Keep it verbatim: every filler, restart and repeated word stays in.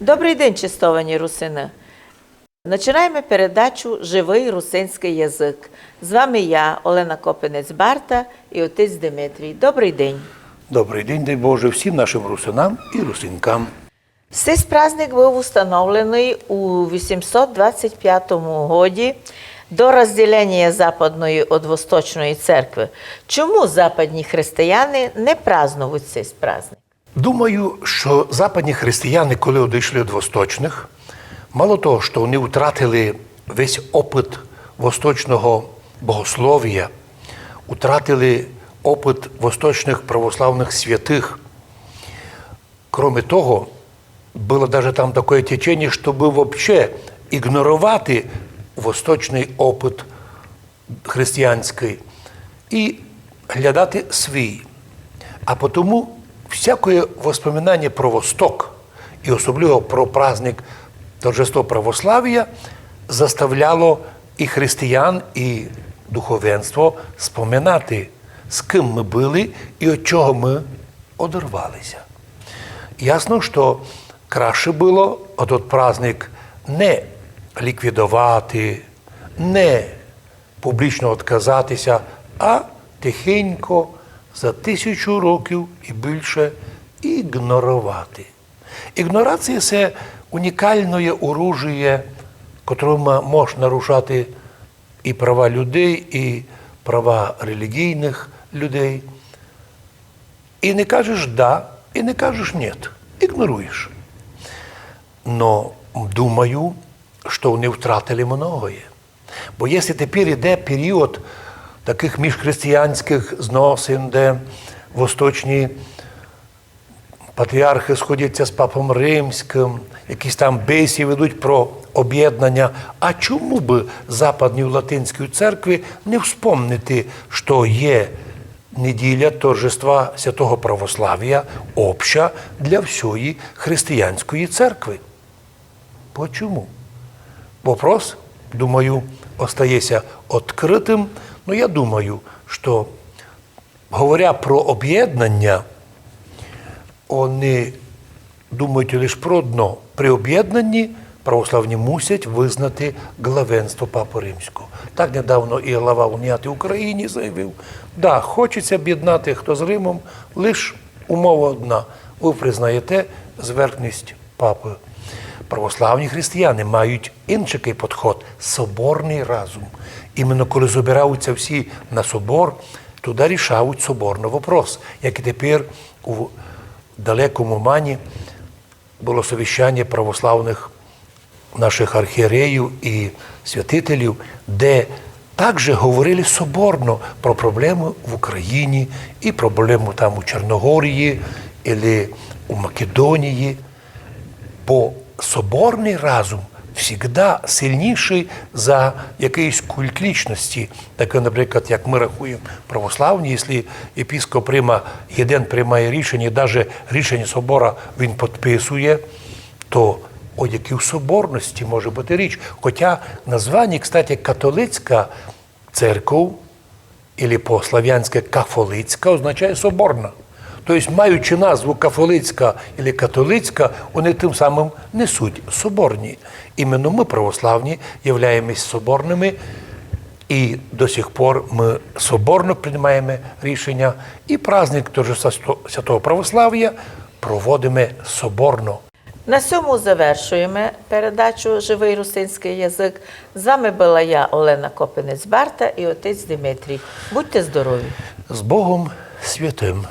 Добрый день, честовані русины! Начинаєме передачу «Живый русинськый язык». З вами я, Олена Копинець-Барта, і отець Димитрій. Добрый день. Добрый день, дай Боже, всім нашым русинам і русинкам. Сись праздник быв установленый у вісімсот двадцять пятому годі до розділеня западної од восточної церкви. Чому западні християни не празднують сись праздник? Думаю, што западні християни, коли одійшли од восточных, мало того, што они втратили весь опыт восточного богословія, втратили опыт восточных православных святых. Кроме того, было даже там такоє теченя, штобы вообще іґноровати восточный опыт християнськый і глядати свій. А потому всякоє воспоминаня про Восток, і особливо про праздник торжество православія, заставляло і християн, і духовенство споминати, з кым мы были і од чого мы одорвалися. Ясно, што краще было отот праздник не ліквідовати, не публічно одказатися, а тихенько за тисячу років і більше іґноровати. Іґнорація — се унікалноє оружіє, котрым мож нарушати і права людей, і права релігійных людей. І не кажеш «да», і не кажеш «нєт». Іґноруєш. Но думаю, што они втратили многоє. Бо якщо тепер іде період такых міжхристиянськых зносин, де восточні патріархы сходяться з папом римськым, якісь там бесіды ведуть про обєднаня, а чому бы западній латинській церкви не вспомнити, што є неділя торжества святого православія обща для всьої християнської церкви? Почому? Вопрос, думаю, остається открытым, но я думаю, што, говоря про обєднаня, они думають лиш про одно. При обєднанні православні мусять визнати главенство Папы Римського. Так недавно і глава Уніаты Україні заявив: да, хочеться обєднати, хто з Римом, лиш умова одна. Вы признаєте зверхность папы. Православні християни мають іншакый подход, соборный разум. Іменно коли збираються всі на собор, тогда рішають соборно вопрос, як і тепер у далекому Умані было совіщаня православных нашых архієреїв і святителів, де также говорили соборно про проблемы в Україні і проблемы там у Чорногорії, или у Македонії. Бо соборный разум всегда сильнішый за якыйсь культ лічности. Так, наприклад, як мы рахуєме православні, якщо єпископ Рима єден приймає рішеня, даже рішеня собора він підписує, то о якій соборности може быти річ? Хотя названя, кстати, католицька церков, или по-славянськы кафолицька, означає соборна. То єсть, маючи назву кафолицька или католицька, они тым самым несуть соборні. Іменно мы, православні, являємося соборными, і до сих пор мы соборно приймаєме рішеня, і праздник торжества Свято-, Святого Православія проводиме соборно. На сьому завершуєме передачу «Живый русинськый язык». З вами была я, Олена Копинець-Барта, і отець Димитрій. Будьте здорові! З Богом святым!